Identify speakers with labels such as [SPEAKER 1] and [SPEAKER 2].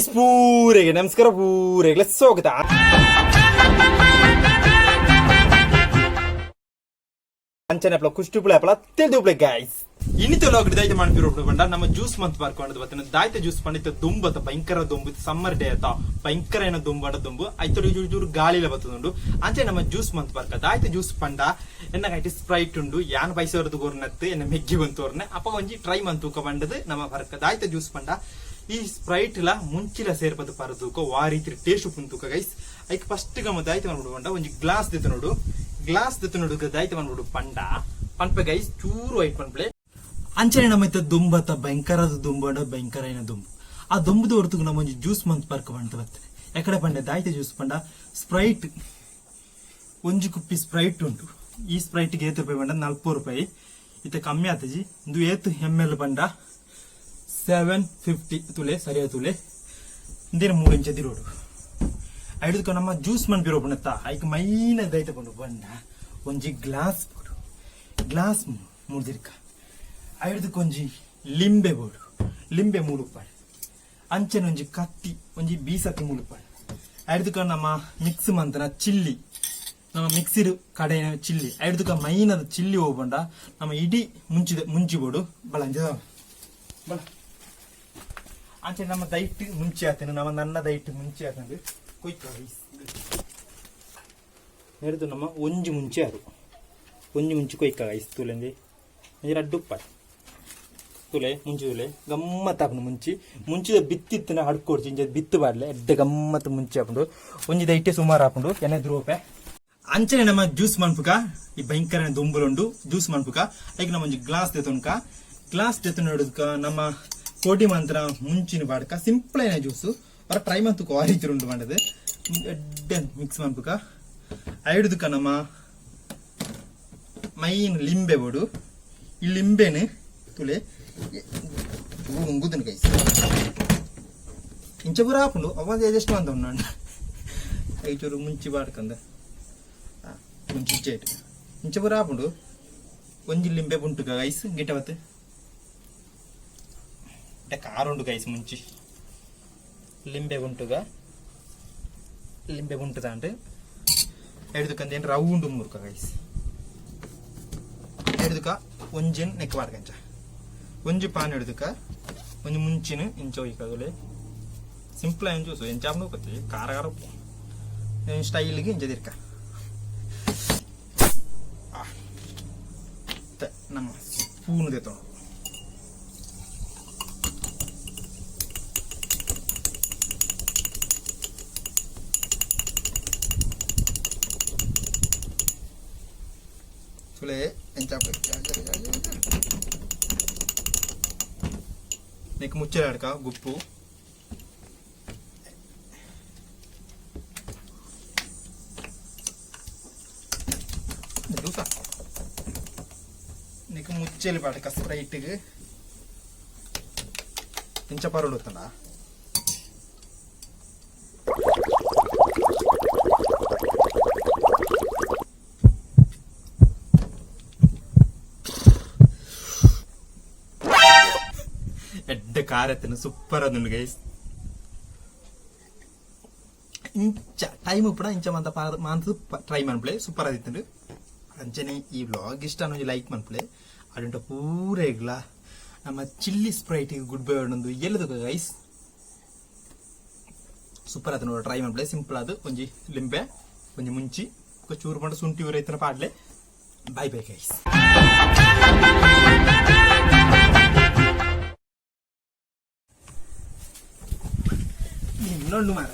[SPEAKER 1] Guys, ಪೂರೆಗೆ ನಮಸ್ಕಾರ, ಪೂರೆಗೆ ಸ್ವಾಗತ. ಅಂಚನೆ ಅಪ್ಲ ಕುಷ್ಟಿಪುಳೆ ಅಪ್ಲ ತಿಳಿದುಪ್ಲೆ ಗೈಸ್. ಇನ್ನಿತ ಲಾಗ್ ದಾಯ್ತ ಮಾಡ್ಬಿರೋ ಬಂಡ ನಮ್ಮ ಜ್ಯೂಸ್ ಮಂತ್ ಬರ್ಕೊಂಡು ಬತ್ತನ. ದಾಯ್ತ ಜ್ಯೂಸ್ ಪಂಡಿತ ದುಂಬತ್ತ ಭಯಂಕರ ದುಂಬು, ಸಮ್ಮರ್ ಡೇ ಆತ, ಭಯಂಕರ ಏನೋ ದುಂಬು ಅಂಡ ದುಂಬು ಐತೊಡು ಚೂರು ಚೂರು ಗಾಳಿಲ ಬತ್ತದುಂಡು. ಅಂಚೆ ನಮ್ಮ ಜ್ಯೂಸ್ ಮಂತ್ ಬರ್ಕ. ದಾಯ್ತ ಜ್ಯೂಸ್ ಪಂಡ ಎನ್ನ ಕೈಟ್ ಸ್ಪ್ರೈಟ್ ಉಂಡು. ಯಾನ್ ಪೈಸೆ ಗೊರ್ನತ್ತು ಎನ್ನ ಮೆಗ್ಗಿ ಬಂತೋರ್ನೆ. ಅಪ್ಪ ಒಂಜಿ ಟ್ರೈ ಮಂತೂಕ ಬಂಡದು ನಮ್ಮ ಬರ್ಕ. ದಾಯ್ತ ಜ್ಯೂಸ್ ಪಂಡ ಈ ಸ್ಪ್ರೈಟ್ ಲ ಮುಂಚಿಲ ಸೇರ್ಪದ ಪರದೂಕ ವಾ ರೀತಿ ಟೇಸ್ಟ್ ಉಪ್ಪುಂತೂಕ ಗೈಸ್. ಐಕ್ ಫಸ್ಟ್ ಗಮ ದಾಯ್ತ ಮಾಡ್ಬಿಡು ಪಂಡ ಒಂಜಿ ಗ್ಲಾಸ್ ದೆತ್ತ ನೋಡು. ಗ್ಲಾಸ್ ದೆತ್ತ ನೋಡು, ದಾಯ್ತ ಮಾಡ್ಬಿಡು ಪಂಡ ಪನ್ಪೆ ಗೈಸ್, ಚೂರು ವೈಟ್ ಪನ್ಪಲೆ. ಅಂಚನೆ ನಮ್ಮ ಇತ್ತ ದುಂಬತ್ತ ಭಯಂಕರದ ದುಂಬು ಅಂಡ ಭಯಂಕರ ಏನ ದುಂಬು. ಆ ದುಂಬುದ ಹೊರತುಗು ನಮ್ಮ ಒಂಜಿ ಜ್ಯೂಸ್ ಮಂತ್ ಪರ್ಕ ಬಂತ ಬರ್ತದೆ. ಎಕಡೆ ಪಂಡೆ ದಾಯ್ತ ಜ್ಯೂಸ್ ಪಂಡ ಸ್ಪ್ರೈಟ್, ಒಂಜಿ ಕುಪ್ಪಿ ಸ್ಪ್ರೈಟ್ ಉಂಟು. ಈ ಸ್ಪ್ರೈಟ್ ಗೆ ಏತ್ ರೂಪಾಯಿ ಪಂಡ 40 ರೂಪಾಯಿ. ಇತ್ತ ಕಮ್ಮಿ ಆತಜಿ. ಇಂದು ಏತ್ ಎಮ್ ಎಲ್ ಪಂಡ 750. ತುಲೆ ಸರಿಯಾ ತುಲೆ ಇಂದೇನು 3 ಇಂಚ ದಿರೋಡು ಐಡುಕ ನಮ್ಮ ಜ್ಯೂಸ್ ಮನ್ ಬಿರೋ ಪುಣತ್ತ. ಐಕ್ ಮೈನ ದೈತ ಪಂಡು ಬಂಡ ಒಂಜಿ ಗ್ಲಾಸ್ ಬೋಡು. ಗ್ಲಾಸ್ ಮುರ್ದಿರ್ಕ ಐಡ್ದಕ್ಕೆ ಒಂಜಿ ಲಿಂಬೆ ಬೋಡು. ಲಿಂಬೆ 3 ರೂಪಾಯಿ. ಅಂಚನೆ ಒಂಜಿ ಕತ್ತಿ, ಒಂಜಿ ಬೀಸತ್ತಿ 3 ರೂಪಾಯಿ. ಐಡ್ದಕ್ಕ ನಮ್ಮ ಮಿಕ್ಸ್ ಮಂತನ ಚಿಲ್ಲಿ, ನಮ್ಮ ಮಿಕ್ಸಿರ್ ಕಡೆಯ ಚಿಲ್ಲಿ. ಐಡ್ದಕ್ಕ ಮೈನದ ಚಿಲ್ಲಿ ಹೋಗ್ಬಂಡ ನಮ್ಮ ಇಡೀ ಮುಂಚಿದ ಮುಂಚಿ ಬೋಡು. ಬಲ ಅಂಜ ಬಲ. ಅಂಚೆ ನಮ್ಮ ದೈಟ್ ಮುಂಚೆ ಆತನು, ನಮ್ಮ ನನ್ನ ದೈಟ್ ಮುಂಚೆ ಆತಂದು ಕೊಯ್ತು ನೆರೆದು ನಮ್ಮ ಒಂಜಿ ಮುಂಚೆ ಆರು ಒಂಜಿ ಮುಂಚೆ ಕೊಯ್ಕ ಐಸ್ ತುಲೆಂದಿ. ಒಂಜಿ ರಡ್ಡು ಉಪ್ಪಾಯಿ ತುಲೆ ಮುಂಚಿ ತುಲೆ ಗಮ್ಮತ್ ಆಪುಂಡು. ಮುಂಚಿ ಮುಂಚಿದ ಬಿತ್ತಿತ್ತಿನ ಹಡ್ಕೊಡ್ಚಿ ಇಂಚ ಬಿತ್ತು ಬಾಡ್ಲೆ ಎಡ್ಡೆ ಗಮ್ಮತ್ ಮುಂಚಿ ಆಪುಂಡು. ಒಂಜಿ ದೈಟೆ ಸುಮಾರು ಆಪುಂಡು ಎನೆ ರೂಪಾಯಿ. ಅಂಚನೆ ನಮ್ಮ ಜ್ಯೂಸ್ ಮನ್ಪುಕ. ಈ ಭಯಂಕರ ದುಂಬುಲುಂಡು, ಜ್ಯೂಸ್ ಮನ್ಪುಕ. ಐಕ್ ನಮ್ಮ ಒಂಜಿ ಗ್ಲಾಸ್ ದೆತೊನ್ಕ. ಗ್ಲಾಸ್ ದೆತೊನಡುಕ ನಮ್ಮ ಕೋಟಿ ಮಂತ್ರ ಮುಂಚಿನ ಬಾಡ್ಕ. ಸಿಂಪಲ್ ಏನ ಜ್ಯೂಸ್ ಅವರ ಟ್ರೈ ಮಂತುಕ ಆ ರೀತಿ ಉಂಡು ಮಾಡದು. ಎಡ್ಡೆ ಮಿಕ್ಸ್ ಮನ್ಪುಕ. ಐಡುದಕ್ಕ ನಮ್ಮ ಮೈನ್ ಲಿಂಬೆ ಬೋಡು. ಈ ಲಿಂಬೆನು ತುಲೆ ಉಂಗುದನು ಗೈಸ್. ಇಂಚ ಪೂರ ಆಪುಂಡು. ಅವ ಅಡ್ಜಸ್ಟ್ ಮಂತ ಉಂಡು. ಐಚೂರು ಮುಂಚಿ ಬಾಡ್ಕಂದ ಮುಂಚಿ ಇಚ್ಚೇಟ್ ಇಂಚ ಪೂರ ಆಪುಂಡು. ಒಂಜಿ ಲಿಂಬೆ ಉಂಟು ಗೈಸ್. ಗಿಟ್ಟವತ್ತು ಖಾರ ಉಂಡು ಗೈಸ್. ಮುಂಚಿ ಲಿಂಬೆ ಉಂಟುಗ, ಲಿಂಬೆ ಉಂಟುದಾಂಡ್ ಎಡ್ದುಕಂದ ಏನು ರೌಂಡ್ ಮುರ್ಕ ಗೈಸ್. ಎಡ್ದುಕ ಒಂಜಿನ್ ನೆಕ್ ಬಾರ್ಗಂಚ ಒಂಜಿ ಪಾನ್ ಹಿಡ್ದುಕ ಒಂಜಿ ಮುಂಚಿನ ಇಂಚ ಒಯ್ಕದುಲೆ. ಸಿಂಪಲ್ ಆಗಿ ಜ್ಯೂಸು ಎಂಚ ಆಪುಂಡು. ಖಾರ ಖಾರ ಉಪ್ಪು ಸ್ಟೈಲ್ಗೆ ಇಂಚ ತಿರ್ಕ. ನಮ್ಮ ಸ್ಪೂನ್ ದೆತ್ತೊಂಡು ತುಲೆ ಎಂಚ నీకు ముచ్చలాడక గుప్పు. చూసా నీకు ముచ్చేలు పాడక స్ప్రైట్కి ఇంచ పరుడు వస్తుందా? ಎಡ್ಡೆ ಖಾರ ಸೂಪರ್ ಅದುಂಡು ಗೈಸ್. ಇಂಚ ಟೈಮ್ ಉಪ್ಪಡ ಇಂಚ ಮಂತ ಮಾಂತ ಟ್ರೈ ಮನ್ಪುಲೆ, ಸೂಪರ್ ಆದಿತ್ತುಂಡು. ಅಂಚನೆ ಈ ವ್ಲಾಗ್ ಇಷ್ಟ ಒಂಜಿ ಲೈಕ್ ಮನ್ಪುಲೆ. ಅಡುಂಟ ಪೂರೆಗ್ಲ ನಮ್ಮ ಚಿಲ್ಲಿ ಸ್ಪ್ರೈಟ್ ಗುಡ್ ಬೈ ಒಂದು ಎಲ್ಲದಕ್ಕ ಗೈಸ್. ಸೂಪರ್ ಆತ ನೋಡ, ಟ್ರೈ ಮನ್ಪುಲೆ. ಸಿಂಪಲ್ ಅದು. ಒಂಜಿ ಲಿಂಬೆ, ಒಂಜಿ ಮುಂಚಿ, ಚೂರು ಪಂಡ ಶುಂಠಿ ಊರೈತನ ಪಾಡ್ಲೆ. Bye bye guys. ಇನ್ನೊಂದು ಮಾರ.